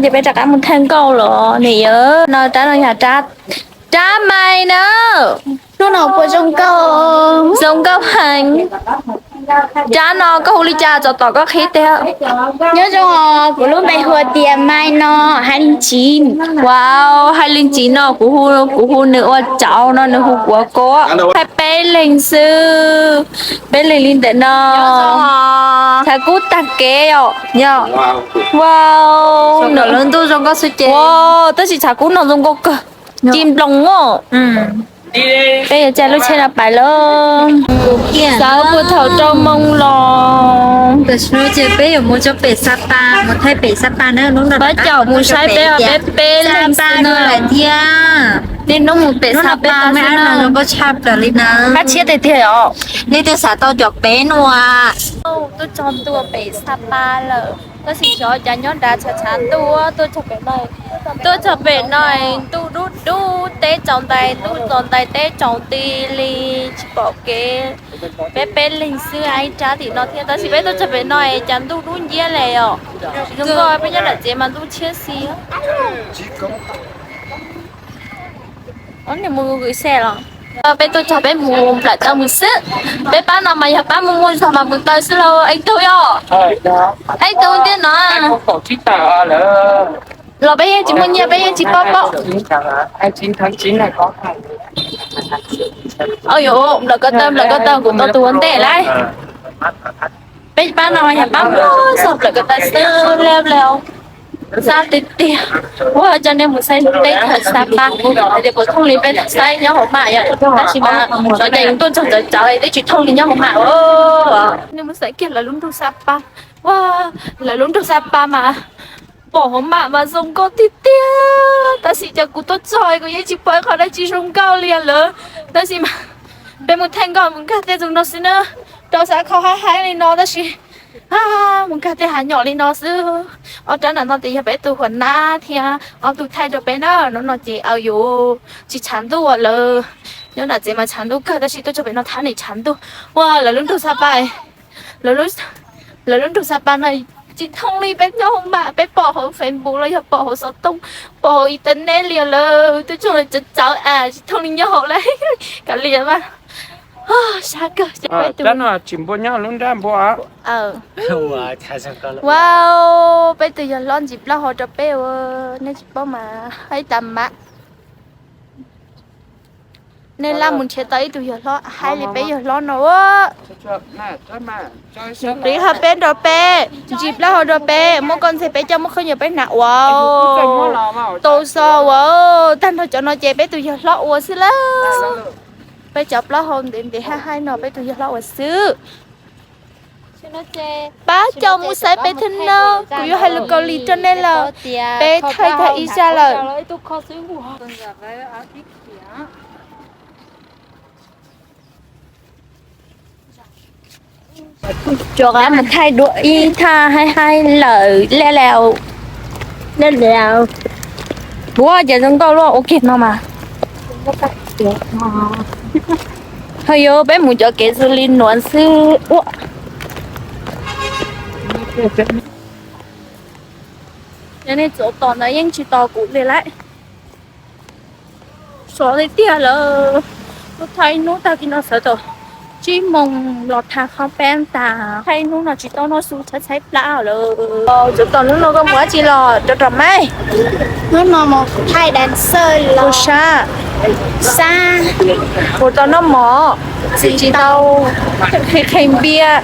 Ces peb rov qab mus thaij nkauj los niam yawm. No rab no yog rab, rab mais na. Hnub no puas zoo nkauj? Zoo nkauj heev. Rab no koj hu li cas txog tom koj qhib tiag? Nyob zoo os, kuv lub npe hu tias mais no, hais li ntsis. Wow, hais li ntsis no kuv hu, kuv hu nws ua cauv no nws hu kuv ua kuab. Hais peb leeg xwb, peb leeg li ntawm no. Txhav kub tag kev os. Yog. Wow, nws lub ntuj zoo nkauj xwb ces. Wow, tab sis txhav kub no zoo nkauj kawg. Ci nploos os. Peb yuav caij lub tsheb no pais lawm. Xav puag thaum rau moo los. Tam sim no ces peb yuav mus rau pem Sapa, mus thaij pem Sapa na. Pab caum mus saib peb, peb peb leeg xwb no lawm thiab. Niaj hnub mus pem Sapa xwb no. Qab tshiab tiag tiag os. Nej twb xav tau cov peb no. Tuaj txog ntua pem Sapa lawm, tab sis xyov cas nyob nrad tshav tshav ntuj, tuaj txog pem no, tuaj txog pem no ntuj dub dub, teb tsaus ntais, ntuj tsaus ntais teb tsaus nti li, tsis pom kev. Peb peb leeg xwb, ib rab tim no thiab, tab sis peb tuaj txog pem no cas ntuj dub nciab li os. Zoo nkauj, peb nyob nram tsev mas ntuj tshiab xi. Ob niag mus gửi xe los. Peb tuaj txog peb mus nplawm taw mus xwb. Peb pab no mas yog pab muaj muaj zog mas mus taw xwb lauj, ib tug yog. Ib tug thiab no. Los peb yeej tsis muaj nyiaj, peb yeej tsis paub paub. Au yus, nplawm ko taw, nplawm ko taw, kuv tau tus ua ntej lawm. Peb pab no yog pab muaj zog nplawm ko taw xwb, leb leb. Xab tiag tiag. Ua cov nej mus saib teb chaws Sapa hais tias puas thooj li peb saib nyob hauv map yom, tab sis mas xyov cas yus tuaj txog txawv txawv twb tsis thooj li nyob hauv map. Nej mus saib kiag lawv lub nroog Sapa. Ua, lawv lub nroog Sapa mas pom hauv map mas zoo nkauj tiag tiag, tab sis cas kuv tuaj txog kuv yeej tsis pom qhov dab tsi zoo nkauj li lawm. Tab sis mas peb mus thaij nkauj mus nkag tej tus no xwb na, rau xav kho haib haib li no tab sis mus nkag tej hav nyom li no xwb. Ob rab nram no ces yog peb tus huam nab thiab ob tug thaij rau peb na. Hnub no ces au yus tsis tshav ntuj lawm, nyob nram tsev mas tshav ntuj kawg tab sis tuaj txog pem no thab nim tshav ntuj. Ua lawv lub nroog Sapa, lawv lub nroog Sapa no tsis thooj li peb nyob hauv map, peb pom hauv Facebook los yog pom hauv xov tooj, pom hauv internet li lawm, twb tsoog lawv txawv txawv as tsis thooj li nyob hauv lawm. Kav liam mas, sab kawg. Rab no tsis npua nyob lub nrab npua. Wow, peb tus yawg hlob ntsis plaub hau rau peb ua, nej tsis paub mas haib tas mas. Nej laj mus nrhiav tau ib tug yawg hlob haib li peb yawg hlob no ua. Nws pliv hau peb nrog peb, ntsis plaub hau nrog peb, muab koj ntxeg peb coj muab khaub ncaws peb hnav ua. Tau so ua, tag nrho cov no ces peb tus yawg hlob ua xwb lawm. Peb cov plaub hau ntev ntev haib haib no peb tus yawg hlob ua xwb. Pab coj mus saib peb thiab nawb, kuv yuav hais lus Kaus Lim rau nej lawm, peb thaij tag ib zaj lawm. Rov qab mus thaij dua ib thaj haib haib lawm, lej lawm, lej lawm. Ua cas zoo nkauj luaj ua kiag no mas. Ho yuav peb mus cov kev xws li nuav xwb ua. Yog nej txuas tos ntawd yeej tsis tos kuv li lawm. Sov tiag tiag lawm. Tuaj thaij ib hnub tag kis no sawv tau tsib moos los tag qhov peb tag. Thaij ib hnub no tsis tau noj su tshaib tshaib plab lawm. Txuas tos hnub no koj mus dab tsi los rau rau mab? Hnub no mus thaij dancer los. Sab, sab, mus tau noj mov, tsis tau qhia qhia npias.